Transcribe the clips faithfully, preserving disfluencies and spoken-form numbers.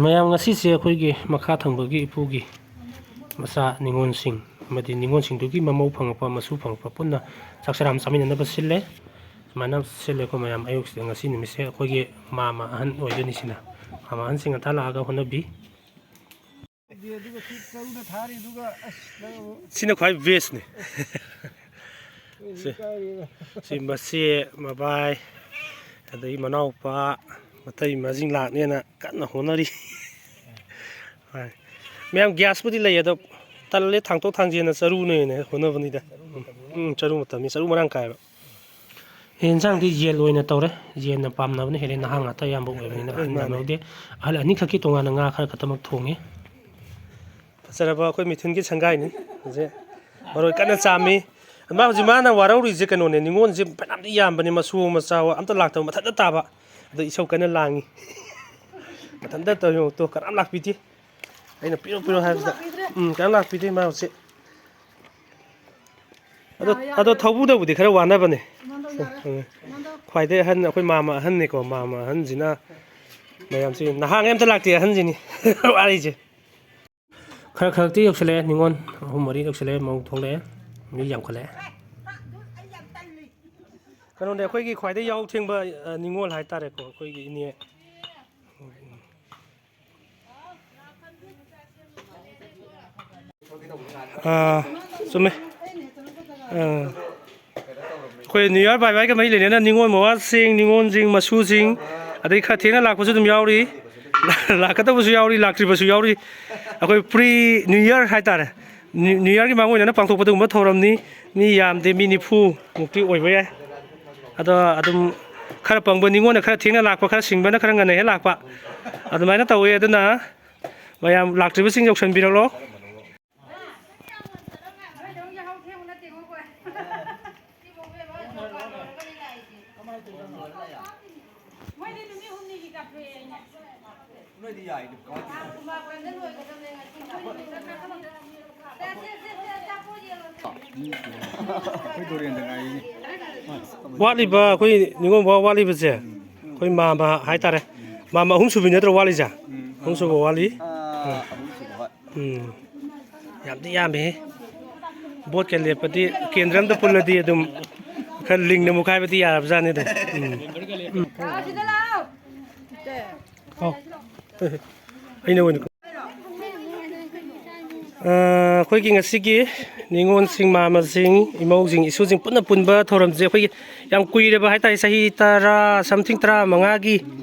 ꯃꯌꯥꯝ, ꯉꯁꯤꯁꯦ ꯑꯩꯈꯣꯏꯒꯤ ꯃꯈꯥ ꯊꯪꯕꯒꯤ ꯏꯄꯨꯒꯤ ꯃꯆꯥ ꯅꯤꯉꯣꯜꯁꯤꯡ ꯑꯃꯗꯤ ꯅꯤꯉꯣꯜꯁꯤꯡꯗꯨꯒꯤ ꯃꯃꯧ ꯐꯪꯉꯛꯄ, ꯃꯁꯨ ꯐꯪꯉꯛꯄ ꯄꯨꯟꯅ ꯆꯥꯛ ꯆꯔꯥ ꯑꯃ ꯆꯥꯃꯤꯟꯅꯅꯕ ꯁꯤꯜꯂꯦ꯫ ꯁꯨꯃꯥꯏꯅ ꯁꯤꯜꯂꯦ ꯑꯩꯈꯣꯏ ꯃꯌꯥꯝ꯫ ꯑꯌꯨꯛꯁꯤꯗ ꯉꯁꯤ ꯅꯨꯃꯤꯠꯁꯦ ꯑꯩꯈꯣꯏꯒꯤ ꯃꯥꯝꯃ ꯑꯍꯟ ꯑꯣꯏꯗꯣꯏꯅꯤ ꯁꯤꯅ꯫ ꯃꯥꯝꯃ ꯑꯍꯟꯁꯤ ꯉꯟꯇꯥ ꯂꯥꯛꯑꯒ ꯍꯣꯠꯅꯕꯤ꯫ ꯑꯗꯨꯒ ꯁꯤ ꯆꯔꯨꯅ ꯊꯥꯔꯤꯗꯨꯒ ꯑꯁ ꯅꯪ ꯑꯃꯨꯛ ꯁꯤꯅ ꯈ꯭ꯋꯥꯏ ꯕꯦꯁꯅꯦ꯫ ꯁꯤ, ꯀꯥꯏꯔꯤꯕ? ꯁꯤ ꯃꯆꯦ, ꯃꯕꯥꯏ, ꯑꯗꯒꯤ ꯃꯅꯥꯎꯄꯥ, ꯃꯇꯩ ꯃꯁꯤꯡ ꯂꯥꯛꯅꯦꯅ ꯀꯟꯅ ꯍꯣꯠꯅꯔꯤ꯫ ꯍꯣꯏ꯫ ꯃꯌꯥꯝ ꯒ꯭ꯌꯥꯁꯄꯨꯗꯤ ꯂꯩ, ꯑꯗꯣ ꯇꯜꯂꯦ, ꯊꯥꯡꯇꯣꯛ ꯊꯥꯡꯖꯤꯟꯅ ꯆꯔꯨꯅꯦꯅ ꯍꯣꯠꯅꯕꯅꯤꯗ꯫ ꯎꯝ, ꯆꯔꯨ ꯃꯇꯝꯅꯤ, ꯆꯔꯨ ꯃꯔꯥꯡ ꯀꯥꯏꯕ꯫ ꯌꯦꯟꯁꯥꯡꯗꯤ ꯌꯦꯟ ꯑꯣꯏꯅ ꯇꯧꯔꯦ꯫ ꯌꯦꯟꯅ ꯄꯥꯝꯅꯕꯅ ꯍꯦꯜꯂꯦ, ꯅꯍꯥ ꯉꯥꯛꯇ ꯑꯌꯥꯝꯕ ꯑꯣꯏꯕꯅꯤꯅ꯫ ꯎꯝ, ꯑꯍꯟ ꯌꯥꯝ ꯃꯥꯅꯦ꯫ ꯂꯧꯗꯦ꯫ ꯑꯍꯜ ꯑꯅꯤꯈꯛꯀꯤ ꯇꯣꯉꯥꯟꯅ ꯉꯥ ꯈꯔ ꯈꯛꯇꯃꯛ ꯊꯣꯡꯉꯤ꯫ ꯐꯖꯔꯕ ꯑꯩꯈꯣꯏ ꯃꯤꯊꯨꯟꯒꯤ ꯁꯪꯒꯥꯏꯅꯤ꯫ ꯍꯧꯖꯤꯛ ꯃꯔꯣꯏ ꯀꯟꯅ ꯆꯥꯝꯃꯤ꯫ ꯃꯥ ꯍꯧꯖꯤꯛ ꯃꯥꯅ ꯋꯥꯔꯧꯔꯤꯁꯦ ꯀꯩꯅꯣꯅꯦ, ꯅꯤꯉꯣꯜꯁꯦ ꯐꯅꯌꯥꯝꯗꯤ ꯌꯥꯝꯕꯅꯦ, ꯃꯁꯨ ꯃꯆꯥ ꯑꯝꯇ ꯂꯥꯛꯇꯕ, ꯃꯊꯟꯇ ꯇꯥꯕ꯫ ꯑꯗ ꯏꯁꯧ ꯀꯟꯅ ꯂꯥꯡꯉꯤ꯫ ꯃꯊꯟꯇ ꯇꯧ, ꯌꯦꯡꯉꯨ ꯇꯨ, ꯀꯅꯥꯝ ꯂꯥꯛꯄꯤꯗꯦ꯫ ꯑꯩꯅ ꯄꯤꯔꯣ, ꯄꯤꯔꯣ ꯍꯥꯏꯕꯁꯤꯗ꯫ ꯎꯝ, ꯀꯅꯥꯝ ꯂꯥꯛꯄꯤꯗꯦ ꯃꯥ ꯍꯧꯖꯤꯛ꯫ ꯑꯗꯣ, ꯑꯗꯣ ꯊꯧꯕꯨꯗꯕꯨꯗꯤ ꯈꯔ ꯋꯥꯅꯕꯅꯦ꯫ ꯏꯃꯥꯟꯗꯧ ꯌꯥꯔꯦ꯫ ꯎꯝ꯫ ꯏꯃꯥꯟꯗꯧ꯫ ꯈ꯭ꯋꯥꯏꯗꯩ ꯑꯍꯟ ꯑꯩꯈꯣꯏ ꯃꯥꯝꯃ ꯑꯍꯟꯅꯤꯀꯣ, ꯃꯥꯝꯃ ꯑꯍꯟꯁꯤꯅ ꯃꯌꯥꯝꯁꯤ ꯅꯍꯥꯟꯉꯩ ꯑꯝꯇ ꯂꯥꯛꯇꯦ ꯑꯍꯟꯁꯤꯅꯤ ꯋꯥꯔꯤꯁꯦ꯫ ꯈꯔ ꯈꯔꯗꯤ ꯌꯧꯁꯤꯜꯂꯛꯑꯦ ꯅꯤꯉꯣꯜ, ꯑꯍꯨꯝ ꯃꯔꯤ ꯌꯧꯁꯤꯜꯂꯛꯑꯦ, ꯃꯧ ꯊꯣꯛꯂꯛꯑꯦ, ꯃꯤ ꯌꯥꯝꯈꯠꯂꯛꯑꯦ꯫ ꯀꯩꯅꯣꯅꯦ, ꯑꯩꯈꯣꯏꯒꯤ ꯈ꯭ꯋꯥꯏꯗꯩ ꯌꯥꯍꯧ ꯊꯦꯡꯕ, ꯑ, ꯅꯤꯉꯣꯜ ꯍꯥꯏꯇꯥꯔꯦꯀꯣ, ꯑꯩꯈꯣꯏꯒꯤ ꯏꯅꯦ꯫ ꯑꯥ, ꯆꯨꯝꯃꯦ꯫ ꯑꯥ꯫ ꯑꯩꯈꯣꯏ New Year bye bye ꯒ ꯃꯔꯤ ꯂꯩꯅꯅ ꯅꯤꯉꯣꯜ ꯃꯋꯥꯁꯤꯡ, ꯅꯤꯉꯣꯜꯁꯤꯡ, ꯃꯁꯨꯁꯤꯡ, ꯑꯗꯩ ꯈꯔ ꯊꯦꯡꯅ ꯂꯥꯛꯄꯁꯨ ꯑꯗꯨꯝ ꯌꯥꯎꯔꯤ, ꯂꯥꯛꯀꯗꯕꯁꯨ ꯌꯥꯎꯔꯤ, ꯂꯥꯛꯇ꯭ꯔꯤꯕꯁꯨ ꯌꯥꯎꯔꯤ꯫ ꯑꯩꯈꯣꯏ pre New Year ꯍꯥꯏꯇꯥꯔꯦ, New, New Year ꯒꯤ ꯃꯥꯡꯑꯣꯏꯅꯅ ꯄꯥꯡꯊꯣꯛꯄ ꯑꯗꯨꯒꯨꯝꯕ ꯊꯧꯔꯝꯅꯤ꯫ ꯃꯤ ꯌꯥꯝꯗꯦ, ꯃꯤ ꯅꯤꯐꯨ ꯃꯨꯛꯇꯤ ꯑꯣꯏꯕ ꯌꯥꯏ꯫ ꯑꯗꯣ ꯑꯗꯨꯝ ꯈꯔ ꯄꯪꯕ ꯅꯤꯉꯣꯜꯅ ꯈꯔ ꯊꯦꯡꯅ ꯂꯥꯛꯄ, ꯈꯔ ꯁꯤꯡꯕꯅ ꯈꯔ ꯉꯟꯅ ꯍꯦꯛ ꯂꯥꯛꯄ, ꯑꯗꯨꯃꯥꯏꯅ ꯇꯧꯋꯦ꯫ ꯑꯗꯨꯅ ꯃꯌꯥꯝ ꯂꯥꯛꯇ꯭ꯔꯤꯕꯁꯤꯡ ꯌꯧꯁꯟꯕꯤꯔꯛꯂꯣ꯫ ꯃꯣꯏꯗꯤ ꯅꯨꯃꯤꯠ ꯍꯨꯝꯅꯤꯒꯤ ꯀꯥꯞꯊꯣꯛꯑꯦ ꯑꯩꯅ꯫ ꯅꯣꯏꯗꯤ ꯌꯥꯏꯅꯦ, ꯀꯃꯥꯏꯅ ꯇꯧꯔꯤꯅꯣ? ꯈꯨꯃꯥꯡ ꯄꯟꯗ ꯂꯣꯏꯒꯗꯕꯅꯦ ꯉꯁꯤ꯫ ꯁꯦ, ꯁꯦ, ꯁꯦ, ꯑꯆꯥꯄꯣꯠ ꯌꯦꯜꯂꯣ꯫ ꯑꯩꯈꯣꯏ ꯗꯣꯔꯦꯟꯗ ꯉꯥꯏꯔꯤꯅꯦ꯫ ꯋꯥꯠꯂꯤꯕ ꯑꯩꯈꯣꯏ ꯅꯤꯉꯣꯜ ꯋꯥꯠꯂꯤꯕꯁꯦ ꯑꯩꯈꯣꯏ ꯃꯥꯝꯃ ꯍꯥꯏꯇꯥꯔꯦ꯫ ꯃꯥꯝꯃ ꯑꯍꯨꯝ ꯁꯨꯕꯤ ꯅꯠꯇ꯭ꯔꯣ ꯋꯥꯠꯂꯤꯁꯦ? ꯎꯝ꯫ ꯑꯍꯨꯝꯁꯨꯕ ꯋꯥꯠꯂꯤ꯫ ꯑꯥ, ꯑꯍꯨꯝꯁꯨꯕ, ꯍꯣꯏ꯫ ꯎꯝ꯫ ꯌꯥꯝꯗꯤ ꯌꯥꯝꯃꯦꯍꯦ꯫ ꯕꯣꯠꯀ ꯂꯦꯞꯄꯗꯤ ꯀꯦꯟꯗ꯭ꯔ ꯑꯝꯗ ꯄꯨꯜꯂꯗꯤ ꯑꯗꯨꯝ ꯈꯔ ꯂꯤꯡꯅ ꯃꯨꯛꯈꯥꯏꯕꯗꯤ ꯌꯥꯔꯕꯖꯥꯠꯅꯤꯗ꯫ ꯎꯝ꯫ ꯎꯝ꯫ ꯑꯧ꯫ ꯑꯩꯅ ꯑꯣꯏꯅ ꯑ, ꯑꯩꯈꯣꯏꯒꯤ ꯉꯁꯤꯒꯤ ꯅꯤꯉꯣꯜꯁꯤꯡ, ꯃꯥꯃꯁꯤꯡ, ꯏꯃꯧꯁꯤꯡ, ꯏꯁꯨꯁꯤꯡ ꯄꯨꯟꯅ ꯄꯨꯟꯕ ꯊꯧꯔꯝꯁꯦ ꯑꯩꯈꯣꯏꯒꯤ ꯌꯥꯝ ꯀꯨꯏꯔꯕ ꯍꯥꯏꯇꯥꯔꯦ, ꯆꯍꯤ ꯇꯔꯥ something, ꯇꯔꯥꯃꯉꯥꯒꯤ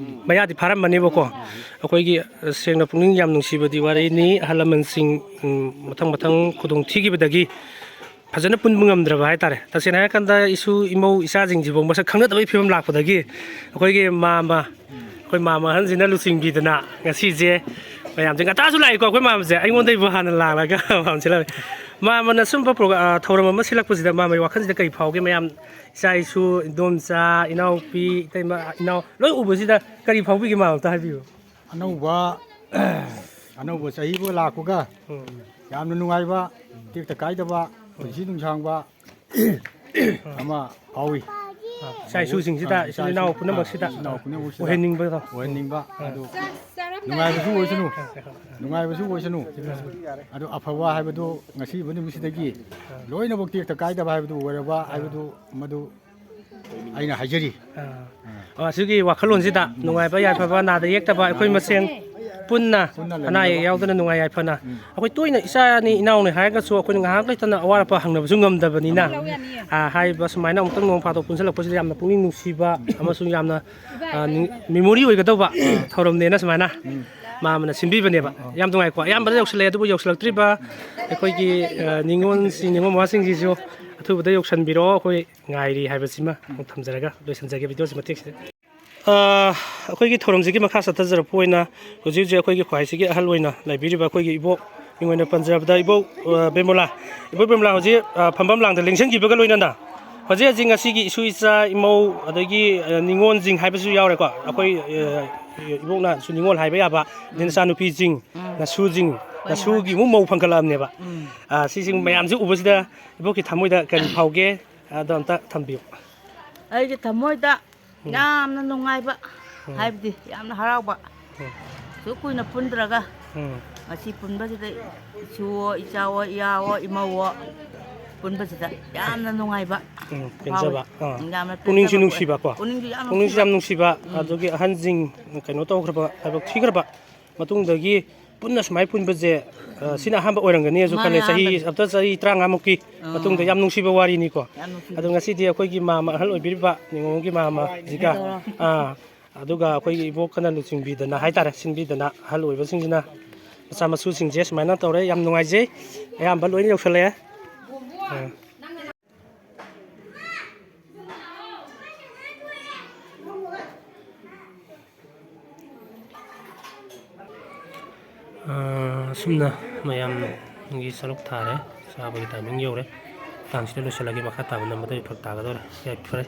ꯃꯌꯥꯗꯤ ꯐꯥꯔꯝꯃꯅꯦꯕꯀꯣ꯫ ꯑꯩꯈꯣꯏꯒꯤ, ꯑ, ꯁꯦꯡꯅ ꯄꯨꯛꯅꯤꯡ ꯌꯥꯝ ꯅꯨꯡꯁꯤꯕꯗꯤ ꯋꯥꯔꯤꯅꯤ꯫ ꯑꯍꯜ ꯂꯃꯟꯁꯤꯡ, ꯎꯝ, ꯃꯊꯪ ꯃꯊꯪ ꯈꯨꯗꯣꯡ ꯊꯤꯈꯤꯕꯗꯒꯤ ꯐꯖꯅ ꯄꯨꯟꯕ ꯉꯝꯗ꯭ꯔꯕ ꯍꯥꯏꯇꯥꯔꯦ꯫ ꯇꯁꯦꯡꯅ ꯍꯥꯏꯔꯀꯥꯟꯗ ꯏꯁꯨ ꯏꯃꯧ ꯏꯆꯥꯁꯤꯡꯁꯤꯐꯥꯎ ꯃꯁꯛ ꯈꯪꯅꯗꯕꯒꯤ ꯐꯤꯕꯝ ꯂꯥꯛꯄꯗꯒꯤ ꯑꯩꯈꯣꯏꯒꯤ ꯃꯥꯃ, ꯑꯩꯈꯣꯏ ꯃꯥꯃ ꯑꯍꯟꯁꯤꯅ ꯂꯨꯆꯤꯡꯕꯤꯗꯅ ꯉꯁꯤꯁꯦ ꯃꯌꯥꯝꯁꯦ ꯉꯟꯇꯥꯁꯨ ꯂꯥꯛꯏꯀꯣ꯫ ꯑꯩꯈꯣꯏ ꯃꯥꯃꯁꯦ ꯑꯩꯉꯣꯟꯗꯒꯤꯕꯨ ꯍꯥꯟꯅ ꯂꯥꯛꯂꯒ ꯃꯥꯃꯁꯦ ꯂꯥꯛꯑꯦ꯫ ꯃꯥꯃꯅ ꯁꯨꯝꯕ ꯄ꯭ꯔꯣꯒ꯭ꯔꯥ-, ꯑ, ꯊꯧꯔꯝ ꯑꯃ ꯁꯤꯜꯂꯛꯄꯁꯤꯗ ꯃꯥꯃꯒꯤ ꯋꯥꯈꯜꯁꯤꯗ ꯀꯔꯤ ꯐꯥꯎꯒꯦ? ꯃꯌꯥꯝ ꯏꯆꯥ ꯏꯁꯨ, ꯏꯟꯗꯣꯝꯆꯥ, ꯏꯅꯥꯎꯄꯤ, ꯏꯇꯩꯃ, ꯏꯅꯥꯎ ꯂꯣꯏ ꯎꯕꯁꯤꯗ ꯀꯔꯤ ꯐꯥꯎꯕꯤꯒꯦ? ꯃꯥꯃ ꯑꯝꯇ ꯍꯥꯏꯕꯤꯌꯨ꯫ ꯑꯅꯧꯕ, ꯑꯅꯧꯕ ꯆꯍꯤꯕꯨ ꯂꯥꯛꯄꯒ ꯎꯝ꯫ ꯌꯥꯝꯅ ꯅꯨꯡꯉꯥꯏꯕ, ꯇꯦꯛꯇ ꯀꯥꯏꯗꯕ, ꯄꯨꯟꯁꯤ ꯅꯨꯡꯁꯥꯡꯕ ꯑꯃ ꯐꯥꯎꯏ꯫ ꯏꯆꯥ ꯏꯁꯨꯁꯤꯡꯁꯤꯗ, ꯑꯥ, ꯏꯆꯤꯜ ꯏꯆꯥ ꯏꯅꯥꯎ ꯏꯁꯨ-, ꯄꯨꯝꯅꯃꯛꯁꯤꯗ ꯑꯥ, ꯏꯆꯤꯜ ꯏꯅꯥꯎ ꯄꯨꯝꯅꯃꯛꯁꯤꯗ ꯑꯣꯏꯍꯟꯅꯤꯡꯕꯗꯣ꯫ ꯑꯣꯏꯍꯟꯅꯤꯡꯕ꯫ ꯑꯥ꯫ ꯑꯗꯨ ꯅꯨꯡꯉꯥꯏꯕꯁꯨ ꯑꯣꯏꯁꯅꯨ, ꯅꯨꯡꯉꯥꯏꯕꯁꯨ ꯑꯣꯏꯁꯅꯨ꯫ ꯑꯗꯨ ꯑꯐꯕ ꯍꯥꯏꯕꯗꯨ ꯉꯁꯤꯕ ꯅꯨꯃꯤꯠꯁꯤꯗꯒꯤ ꯂꯣꯏꯅꯃꯛ ꯇꯦꯛꯇ ꯀꯥꯏꯗꯕ ꯍꯥꯏꯕꯗꯨ ꯑꯣꯏꯔꯕ ꯍꯥꯏꯕꯗꯨ ꯃꯗꯨ ꯑꯩꯅ ꯍꯥꯏꯖꯔꯤ꯫ ꯑꯥ꯫ ꯑꯣ, ꯑꯁꯤꯒꯤ ꯋꯥꯈꯜꯂꯣꯟꯁꯤꯗ ꯅꯨꯡꯉꯥꯏꯕ ꯌꯥꯏꯐꯕ, ꯅꯥꯗ ꯌꯦꯛꯇꯕ ꯑꯩꯈꯣꯏ ꯃꯁꯦꯟ ꯄꯨꯟꯅ ꯄꯨꯟꯅ ꯑꯅꯥ ꯑꯌꯦꯛ ꯂꯩꯃꯤꯟꯅꯕ꯫ ꯌꯥꯎꯗꯅ ꯅꯨꯡꯉꯥꯏ ꯌꯥꯏꯐꯅ꯫ ꯎꯝ꯫ ꯑꯩꯈꯣꯏ ꯇꯣꯏꯅ ꯏꯆꯥꯅꯤ ꯏꯅꯥꯎꯅꯤ ꯍꯥꯏꯔꯒꯁꯨ ꯑꯩꯈꯣꯏꯅ ꯉꯥꯏꯍꯥꯛ ꯂꯩꯇꯅ ꯑꯋꯥꯠ ꯑꯄꯥ ꯍꯪꯅꯕꯁꯨ ꯉꯝꯗꯕꯅꯤꯅ, ꯂꯧ ꯌꯥꯅꯤꯌꯦ꯫ ꯑꯥ, ꯍꯥꯏꯔꯤꯕ ꯁꯨꯃꯥꯏꯅ ꯑꯃꯨꯛꯇꯪ ꯅꯣꯡ ꯐꯥꯗꯣꯛ ꯄꯨꯟꯁꯤꯜꯂꯛꯄꯁꯤꯗ ꯌꯥꯝꯅ ꯄꯨꯛꯅꯤꯡ ꯅꯨꯡꯁꯤꯕ ꯑꯃꯁꯨꯡ ꯌꯥꯝꯅ, ꯑꯥ, ꯅꯤꯡ-, memory ꯑꯣꯏꯒꯗꯧꯕ ꯊꯧꯔꯝꯅꯦꯅ ꯁꯨꯃꯥꯏꯅ ꯃꯥꯃꯅ ꯁꯤꯟꯕꯤꯕꯅꯦꯕ꯫ ꯌꯥꯝ ꯅꯨꯡꯉꯥꯏꯀꯣ꯫ ꯑꯌꯥꯝꯕꯅ ꯌꯧꯁꯤꯜꯂꯛꯑꯦ, ꯑꯗꯨꯕꯨ ꯌꯧꯁꯤꯜꯂꯛꯇ꯭ꯔꯤꯕ ꯑꯩꯈꯣꯏꯒꯤ, ꯑꯥ, ꯅꯤꯉꯣꯜꯁꯤꯡ, ꯅꯤꯉꯣꯜ ꯃꯃꯥꯁꯤꯡꯁꯤꯁꯨ ꯑꯊꯨꯕꯗ ꯌꯧꯁꯤꯟꯕꯤꯔꯛꯑꯣ꯫ ꯑꯩꯈꯣꯏ ꯉꯥꯏꯔꯤ ꯍꯥꯏꯕꯁꯤꯃ ꯑꯃꯨꯛ ꯊꯝꯖꯔꯒ ꯂꯣꯏꯁꯤꯟꯖꯒꯦ videoꯁꯤ ꯃꯇꯦꯛꯁꯤꯗ꯫ ꯑꯥ, ꯑꯩꯈꯣꯏꯒꯤ ꯊꯧꯔꯝꯁꯤꯒꯤ ꯃꯈꯥ ꯆꯠꯊꯖꯔꯛꯄ ꯑꯣꯏꯅ ꯍꯧꯖꯤꯛ ꯍꯧꯖꯤꯛ ꯑꯩꯈꯣꯏꯒꯤ ꯈ꯭ꯋꯥꯏꯁꯤꯒꯤ ꯑꯍꯜ ꯑꯣꯏꯅ ꯂꯩꯕꯤꯔꯤꯕ ꯑꯩꯈꯣꯏꯒꯤ ꯏꯕꯣꯛ ꯃꯤꯡ ꯑꯣꯏꯅ ꯄꯟꯖꯔꯕꯗ ꯏꯕꯣꯛ, ꯑꯥ, ꯕꯦꯃꯣꯂꯥ, ꯏꯕꯣꯛ ꯕꯦꯃꯣꯂꯥ ꯍꯧꯖꯤꯛ, ꯑꯥ, ꯐꯝꯐꯝ ꯂꯥꯡꯗ ꯂꯦꯡꯁꯤꯟꯈꯤꯕꯒ ꯂꯣꯏꯅꯅ ꯍꯧꯖꯤꯛ ꯍꯧꯖꯤꯛ ꯉꯁꯤꯒꯤ ꯏꯁꯨ ꯏꯆꯥ ꯏꯃꯧ ꯑꯗꯒꯤ, ꯑꯥ, ꯅꯤꯉꯣꯜꯁꯤꯡ ꯍꯥꯏꯕꯁꯨ ꯌꯥꯎꯔꯦꯀꯣ꯫ ꯑꯩꯈꯣꯏ, ꯑꯥ, ꯏꯕꯣꯛꯅꯁꯨ ꯅꯤꯉꯣꯜ ꯍꯥꯏꯕ ꯌꯥꯕ, ꯑꯗꯩ ꯅꯆꯥꯅꯨꯄꯤꯁꯤꯡ, ꯎꯝ꯫ ꯅꯁꯨꯁꯤꯡ, ꯍꯣꯏ, ꯅꯁꯨꯒꯤ ꯍꯣꯏ꯫ ꯑꯃꯨꯛ ꯃꯧ ꯐꯪꯒꯠꯂꯛꯑꯕꯅꯦꯕ꯫ ꯎꯝ꯫ ꯑꯥ, ꯁꯤꯁꯤꯡ ꯃꯌꯥꯝꯁꯦ ꯎꯕꯁꯤꯗ ꯏꯕꯣꯛꯀꯤ ꯊꯃꯣꯏꯗ ꯀꯔꯤ ꯐꯥꯎꯒꯦ? ꯑꯗꯣ ꯑꯝꯇ ꯊꯝꯕꯤꯌꯨ꯫ ꯑꯩꯒꯤ ꯊꯃꯣꯏꯗ ꯎꯝ꯫ ꯌꯥꯝꯅ ꯅꯨꯡꯉꯥꯏꯕ, ꯎꯝ꯫ ꯍꯥꯏꯕꯗꯤ ꯌꯥꯝꯅ ꯍꯔꯥꯎꯕ꯫ ꯎꯝ꯫ ꯑꯗꯨ ꯀꯨꯏꯅ ꯄꯨꯟꯗ꯭ꯔꯒ ꯎꯝ꯫ ꯉꯁꯤ ꯄꯨꯟꯕꯁꯤꯗ ꯏꯁꯨꯋꯣ, ꯏꯆꯥꯋꯣ, ꯏꯌꯥꯋꯣ, ꯏꯃꯧꯋꯣ ꯄꯨꯟꯕꯁꯤꯗ ꯌꯥꯝꯅ ꯅꯨꯡꯉꯥꯏꯕ ꯎꯝ, ꯄꯦꯟꯖꯕ꯫ ꯐꯥꯎꯏ꯫ ꯑꯥ꯫ ꯎꯝ, ꯌꯥꯝꯅ ꯄꯨꯛꯅꯤꯡꯁꯨ ꯄꯦꯟꯖꯕ ꯅꯨꯡꯁꯤꯕ ꯀꯣ꯫ ꯄꯨꯛꯅꯤꯡꯁꯨ ꯌꯥꯝ ꯄꯨꯛꯅꯤꯡꯁꯨ ꯅꯨꯡꯁꯤꯕ꯫ ꯌꯥꯝ ꯅꯨꯡꯁꯤꯕ꯫ ꯎꯝ꯫ ꯑꯗꯨꯒꯤ ꯑꯍꯟꯁꯤꯡ ꯀꯩꯅꯣ ꯇꯧꯈ꯭ꯔꯕ, ꯂꯥꯏꯕꯛ ꯊꯤꯈ꯭ꯔꯕ ꯃꯇꯨꯡꯗꯒꯤ ꯄꯨꯟꯅ ꯁꯨꯃꯥꯏꯅ ꯄꯨꯟꯕꯁꯦ, ꯑ, ꯁꯤꯅ ꯑꯍꯥꯟꯕ ꯑꯣꯏꯔꯝꯒꯅꯤꯁꯨ ꯃꯥꯅꯦ, ꯈꯜꯂꯦ꯫ ꯆꯍꯤ, ꯑꯍꯥꯟꯕꯅꯤ꯫ ꯑꯞꯇꯔ ꯆꯍꯤ ꯇꯔꯥꯃꯉꯥꯃꯨꯛꯀꯤ ꯑꯥ꯫ ꯃꯇꯨꯡꯗ ꯌꯥꯝ ꯅꯨꯡꯁꯤꯕ ꯋꯥꯔꯤꯅꯤꯀꯣ꯫ ꯌꯥꯝ ꯅꯨꯡꯁꯤꯕ꯫ ꯑꯗꯣ ꯉꯁꯤꯗꯤ ꯑꯩꯈꯣꯏꯒꯤ ꯃꯥꯝꯃ, ꯑꯍꯜ ꯑꯣꯏꯕꯤꯔꯤꯕ ꯅꯤꯉꯣꯜꯒꯤ ꯃꯥꯝꯃꯁꯤꯒ, ꯇꯧꯔꯣ꯫ ꯑꯥ, ꯑꯗꯨꯒ ꯑꯩꯈꯣꯏꯒꯤ ꯏꯕꯣꯛꯀꯅ ꯂꯨꯆꯤꯡꯕꯤꯗꯅ ꯍꯥꯏꯇꯥꯔꯦ, ꯁꯤꯟꯕꯤꯗꯅ ꯑꯍꯜ ꯑꯣꯏꯕꯁꯤꯡꯁꯤꯅ ꯃꯆꯥ ꯃꯁꯨꯁꯤꯡꯁꯦ ꯁꯨꯃꯥꯏꯅ ꯇꯧꯔꯦ꯫ ꯌꯥꯝ ꯅꯨꯡꯉꯥꯏꯖꯩ꯫ ꯑꯌꯥꯝꯕ ꯂꯣꯏꯅ ꯌꯧꯁꯜꯂꯛꯑꯦ꯫ ꯑꯥ꯫ ꯑꯥ, ꯑꯁꯨꯝꯅ ꯃꯌꯥꯝꯒꯤ ꯁꯔꯨꯛ ꯊꯥꯔꯦ꯫ ꯆꯥꯕꯒꯤ timing ꯌꯧꯔꯦ꯫ ꯃꯇꯥꯡꯁꯤꯗ ꯂꯣꯏꯁꯤꯜꯂꯒꯦ, ꯃꯈꯥ ꯇꯥꯕ ꯅꯝꯕꯗ ꯑꯩ ꯐꯔꯛ ꯇꯥꯒꯗꯧꯔꯦ꯫ ꯌꯥꯏꯐꯔꯦ꯫